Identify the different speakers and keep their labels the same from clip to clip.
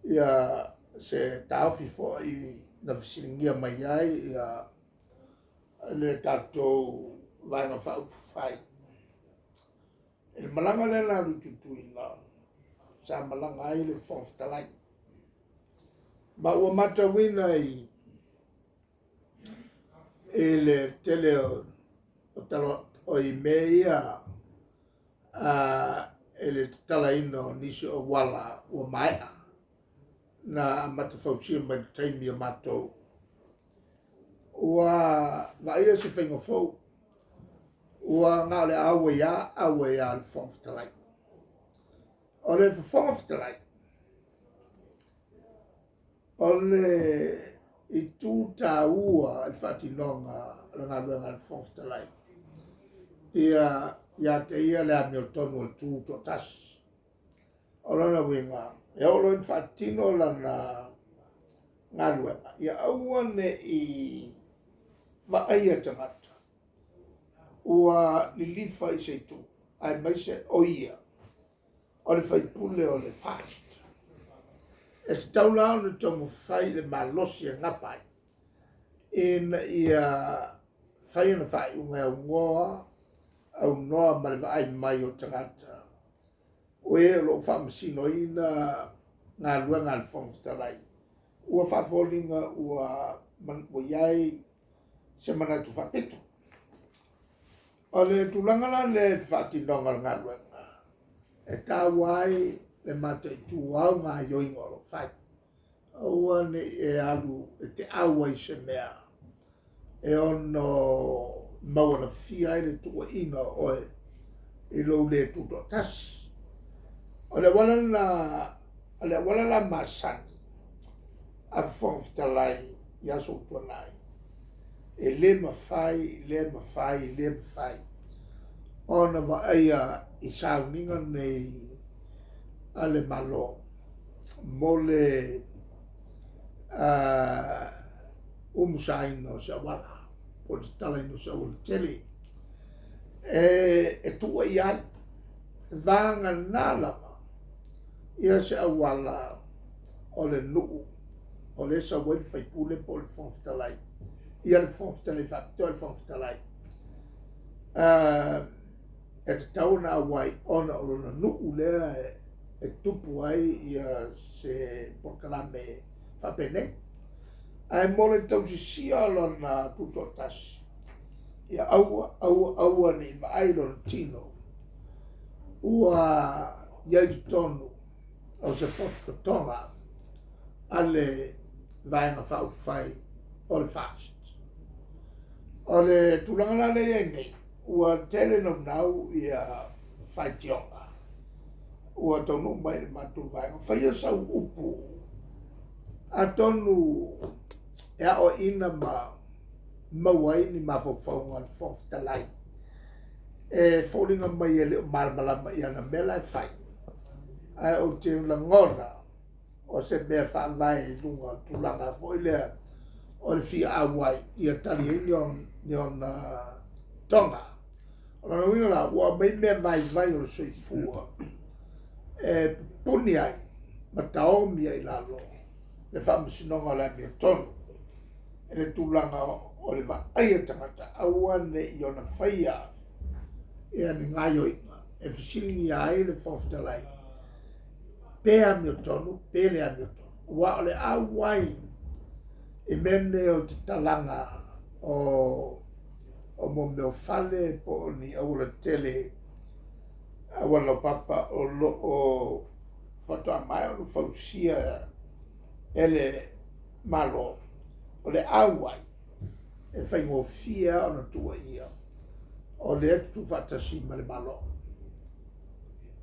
Speaker 1: Ia se taofi foi na fesiligia mai ai ia le tatou Vaega Faaupufai i le malaga lea na alu i Tutuila, sa malaga ai le Fofoga Fetalai. Ma ua matauina i le tele o mea ia i le tatalaina o nisi o auala ua maea na amata fausia mai i le taimi o matou, ua vaaia se faiga fou, ua na o le auai lava auai lava o le Fofoga Fetalai. O le Fofoga Fetalai, o le itu taua i le faatinoga o le galuega a le Fofoga Fetalai, ia ia te ia le amiotonu o le tutoatasi. O lona uiga, e oo loa ina faatino lana galuega, ia aua ne i vaaia tagata ua lilifa i se itu, aemaise o ia o le faipule o le FAST. E tatau la ona taumafai i le malosi e gapa ai, ina ia fai ana faaiuga e aunoa, aunoa ma le vaai mai o tagata o e o lo o faamasinoina galuega a le Fofoga Fetalai, ua faafoliga ua i ai se manatu faapito. O le tulaga la lea i le faatinoga o le galuega, e taua ai le mataitu o au gaoioiga o lo o fai. Aua ne i e alu e te auai i se mea e ono maualafia ai le tuuaiga o oe i lou le tutoatasi. O le auala lena, o le auala la masani a Fofoga Fetalai i aso ua tuanai, e le mafai, le mafai, le mafai ona vaaia i sauniga nei a le Malo mo le umusaina o se auala po o le tatalaina o se auala tele e tuuaia ai, vagana lava ia se auala o le nuu o lea e sau ai le faipule po o le Fofoga Fetalai, ia le Fofoga Fetalai faapitoa le Fofoga Fetalai, e tatau ona auai ona o lona nuu lea e tupu ai ia se polokalame faapenei. Ae mo le tausisia o lona tutoatasi, ia aua, aua, aua ne i vaai lona tino ua i ai i totonu o se potopotoga a le Vaega Faaupufai o le FAST. O le tulaga la lea e i ai nei, ua tele naunau ia faitioga ua taunuu mai i le matou vaega. Faia sau upu atonu e aoaina ma maua ai ni mafaufauga o le Fofoga Fetalai e foliga mai e le o malamalama i ana mea la e fai, ae ou te lagona o se mea faavae i luga o le tulaga foi lea o le fia auai ia tali ai ni ona toga. O lona uiga la, ua aumai mea vaivai o le soifua e pupuni ai ma taomi ai i lalo le faamasinoga o le amiotonu i le tulaga o le vaaia tagata, aua ne i ona faia ia ni gaoioiga e fesiligia ai le Fofoga Fetalai pe amiotonu pe le amiotonu. Aua o le auai i mea nei o tatalaga o mo mea o fale po o ni auala tele, auala laupapa o lo o faatoa maea ona fausia e le Malo, o le auai e faigofie lava ona tuuaia o lea e tutu faatasi ma le Malo.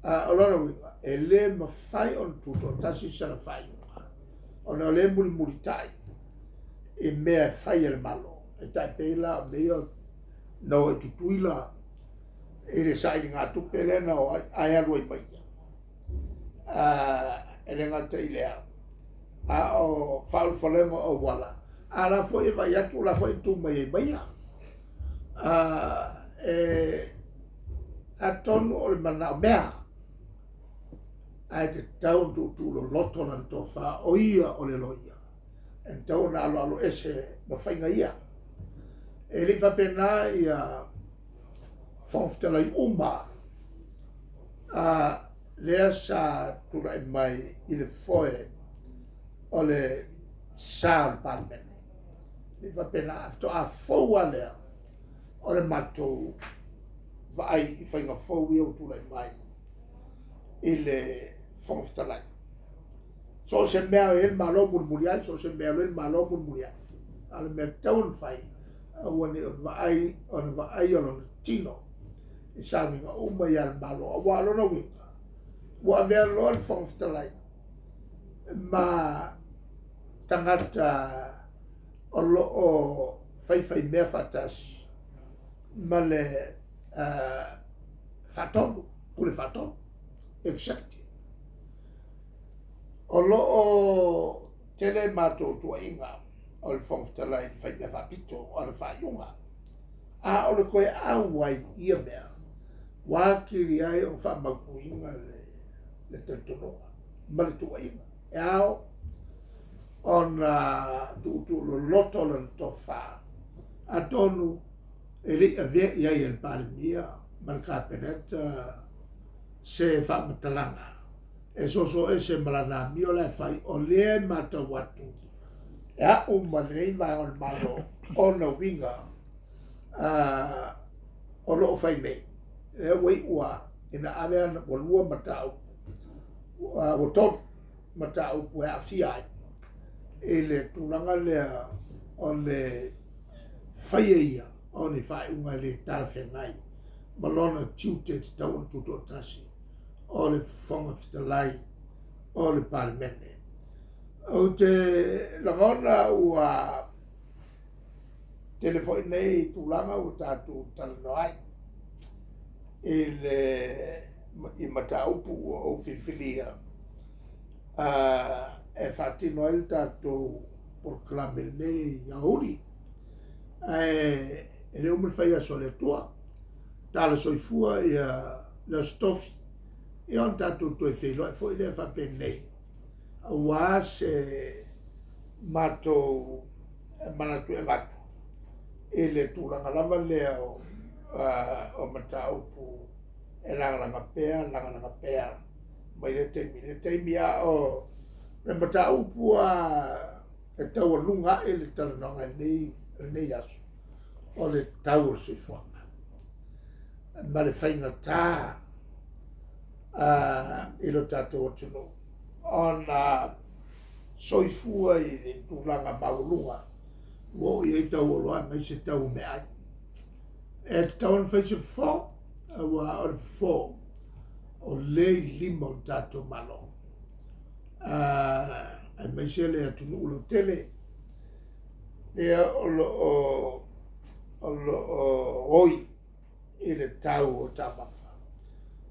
Speaker 1: O lona uiga, e le mafai ona tutoatasi sana faaiuga ona o lea e mulimulitai i mea e fai e le Malo. E tai pei la o mea ia na o i Tutuila i le sailigatupe lea na o ai ae alu ai ma ia. E le gata i lea, a o faaulufalega o auala, a o la foi e vaai atu o la foi e tu mai ai ma ia. Atonu o le manaomea Ae tatau ona tuutuu loloto lana tofa, o ia o le loia, e tatau ona aloalo ese ma faiga ia. E le i faapena ia Fofoga Fetalai uma lea sa tulai mai i le foe o le sa o le Palemene. E le i faapena, faatoa fou lava lea o le matou vaai i faiga fou ia ua tulai mai i le Fofoga Fetalai. So o se mea e i ai le Malo mulimuli ai, so o se mea e alu ai le Malo mulimuli ai. A o le mea tatau ona fai, aua ne i vaai, ona vaaia lona tino i sauniga uma ia a le Malo. Aua o lona uiga, ua avea loa le Fofoga Fetalai ma tagata o lo o faifaimea faatasi ma le faatonu, pule faatonu, executive. O lo o tele matou tuuaiga o le Fofoga Fetalai i le faimea faapito o ana faaiuga. A o le toe auai i ia mea, ua atili ai ona faamautuina le talitonuga ma le tuuaiga. E ao ona tuutuu loloto lana tofa, atonu e le i avea i ai e le Palemia ma le Kapeneta se faamatalaga e soso ese ma lana amio la e fai, o lea e matau atu e a'u ma lenei vaega o le Malo ona uiga o lo o fai nei, lea ua iu lava ina ave ana, ua lua mataupu, ua tolu mataupu e aafia ai i le tulaga lea o le faia ia o ni faaiuga e le talafeagai ma lona tiute e tatau ona tutoatasi o le Fofoga Fetalai o le Palemene. Ou te lagona ua tele foi nei tulaga ua tatou talanoa ai i le i mataupu ua ou filifilia e faatino ai le tatou polokalame i lenei aoauli. Ae e le umi le fai aso a le Atua, tala soifua ia le Aso Tofi, ia ona tatou toe feiloai foi lea faapenei, aua se matou manatu e avatu i le tulaga lava lea o mataupu e lagalaga pea, lagalaga pea mai lea taimi i lea taimi. A o le mataupu lava e taualuga ae le talanoaga i lenei aso, o le tau o le soifuaga ma le faigata i lo tatou atunuu ona soifua i le tulaga maualuga ua oo i ai tau o oloa aemaise tau o meaai. E tatau ona fai se fofo, aua o le fofo o lea i lima o le tatou Malo, aemaise le atunuu lautele lea o lo o oi i le tau o taumafa.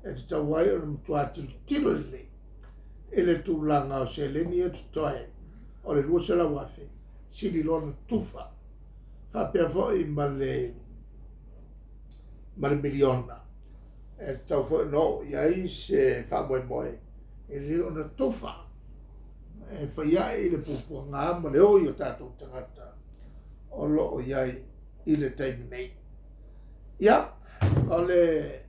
Speaker 1: E tatau ai ona matua tilotilo lelei i le tulaga o seleni ia totoe o le $200,000 sili loa ona tufa faapea foi ma le miliona e tatau foi ona oo i ai se faamoemoe e lelei ona tufa e fai ai le puapuaga ma le oi o tatou tagata o lo o i ai i le taimi nei. Ia, o le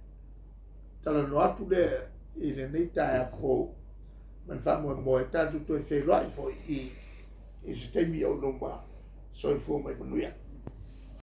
Speaker 1: talanoa atu lea i lenei taeao fou ma le faamoemoe tatou toe feiloai foi i se taimi o i luma. Soifua ma ia manuia.